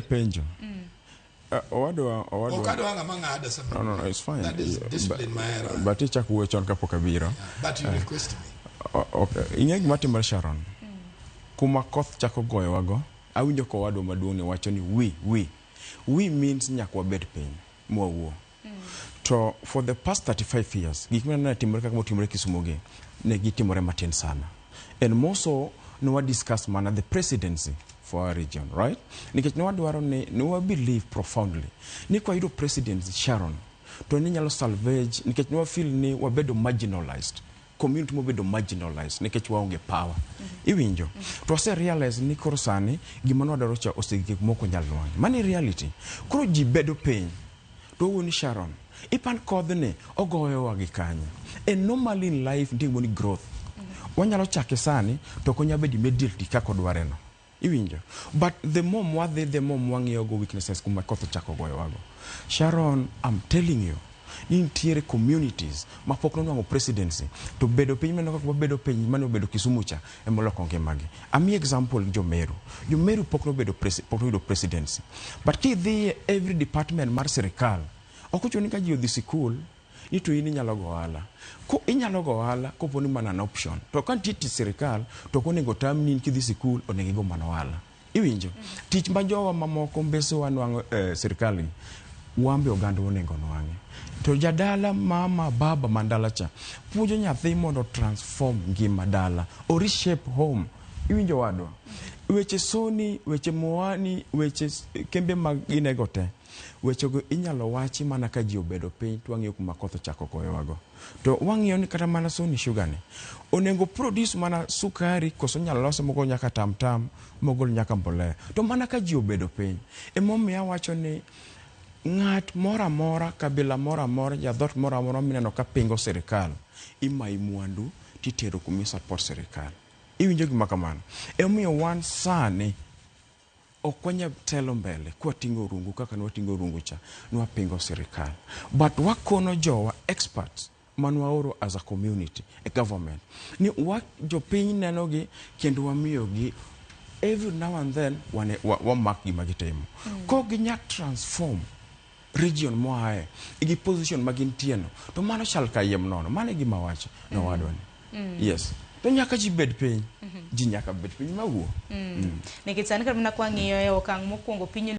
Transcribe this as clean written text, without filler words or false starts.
penjo. Owadwa owadwa. Ok adwa ng'ama ng'ada sama. No, it's fine. That is discipline mahero. But ichako wuoyo chon kapok abiro. But you request me. Okay. Ing'e gima timore, Sharon? Kuma koth chako goyowago, awinjo ka owadwa maduong' ni wacho ni we means nyaka wabed piny mwawuo. To for the past 35 years, gik maneno timore kaka motimore Kisumu gi, ne gitimore matin sana. And more so, ne wa discuss mana the presidency for our region, right? Nikech ne wadwaro ni, ne wa believe profoundly ni kwayudo presidency, Sharon, to ni nyalo salvage, nikech ne wa feel ni wabedo marginalized, community mobedo marginalized nikech waonge power. Iwinjo? To wase realize ni koro sani gima nwadwaro cha osegik moko nyal nwang'e. Mano e reality. Koro ji bedo piny to owuo ni, Sharon, ipan kodhni ogoyowa gi kanye? And normally in life nitie gimoro ni growth. Wanyalo chake sani to ok onyal bedo immediately kaka odware no. Iwinjo? But the more mwadhi, the more mwang'iyo go weaknesses kuma koth ochako goyowago. Sharon, I'm telling you ni nitiere communities ma pok nonwang'o presidency to bedo piny maneno kaka wabedo piny mane obedo Kisumu cha emoloko ngimagi. Ami example Jomeru. Jomeru pok nobedo pok noyudo presidency. But kidhi e every department mar sirikal, ok ochuno ni ka ji odhi sikul ni to in inyalo go ohala. Ko inyalo go ohala kopo ni mana an option. To ka nitie tich sirikal to ok onego tamni in kidhi sikul onego igo mana ohala. Iwinjo? Tich ma jowa mamoko mbesewa nwang'o e sirikal gi, wambe oganda onego nwang'e. To jadala, mama, baba man dala cha puonjo nyathi mondo transform ngima dala, o reshape home. Iwinjo, wadwa? Weche soni, weche moani, weche kembe mag ginego te. Wechego inyalo wachi mana ka ji obedo piny to wang'iyo kuma koth ochako goyowago. To wang'iyo ni kata mana Sony Sugar ni onego produce mana sukari koso inyalo lose mogol nyaka tam tam, mogol nyaka mbolea. To mana ka ji obedo piny. Emomiyo awacho ni ng'at moro amora, kabila moro amora, jadhot moro amora mineno ka pingo sirikal, imayi mwandu titero kuma i support sirikal. Iwinjo gima kamano? Emomiyo wan sani ok wanyal telo mbele kwating'o rungu kaka nwating'o rungu cha nwapingo sirikal. But wakono jowa experts manwaoro as a community, a government, ni wa jopiny nenogi kendo wamiyogi every now and then wane, wa, wamak gima gitimo. Kok ginya transform region moaye gi position ma gintie no, to mano chal kayiem nono. Mano e gima wacho nowadwa ni. Yes. To nyaka ji bed piny. Ji nyaka bed piny mawuo. Nikech sani kata mana kwang'iyo e okang' mokwongo piny.